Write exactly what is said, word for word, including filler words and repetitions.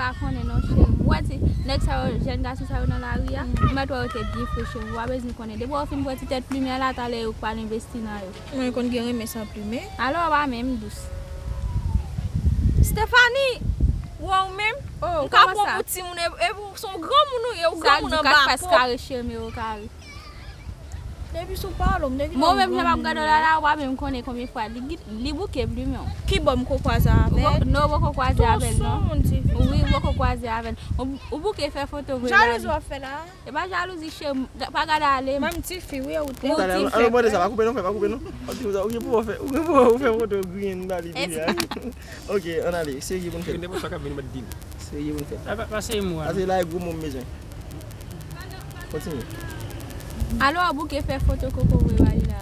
Pa konnen non, cheri. Ou wè ti nèg sa yo, jèn gason sa yo nan lari a, ou mèt wè yo te byen fre, cheri. Ou pa bezwen konnen. Depi w fin pran ti tèt plimen an la, talè yo pral envesti nan yo. Mwen konn gen renmen san plimen. Alò, w pa menm dous. Stephanie, wè w menm? Oh, m ka pran pou timoun, e, e pou se yon granmoun ou ye, ou granmoun anba po. Sa di kat fas kare, cheri, men yo kare. Depi sou pale m, depi Mwen menm jan m ap gade w la, la, ou pa menm konnen konbyen fwa li, li bouke plimen w. Ki bò m ko kwaze avè l? Non, ou poko kwaze avè l, non. Tou sou moun, tifi. Wi, ou poko kwaze avè l. Ou, ou bouke fè foto vre la. Jalouzi w ap fè la? E pa jalouzi, cheri, pa gade ale. Menm tifi, wi, ou te. Talè, an mande sa, pa koupe non, frè, pa koupe non. Ou gen pou w fè, ou gen pou w fè foto griyen ba li. Ok, ann ale, serye pou n fè. Nenpòt sa k ap vini, mwen di l. Serye pou n fè. Pa, pa, pa serye mwen. Pase la, e gwo mo m bezwen. Kontinye. Alò, bouke fè foto koko vre ba li la.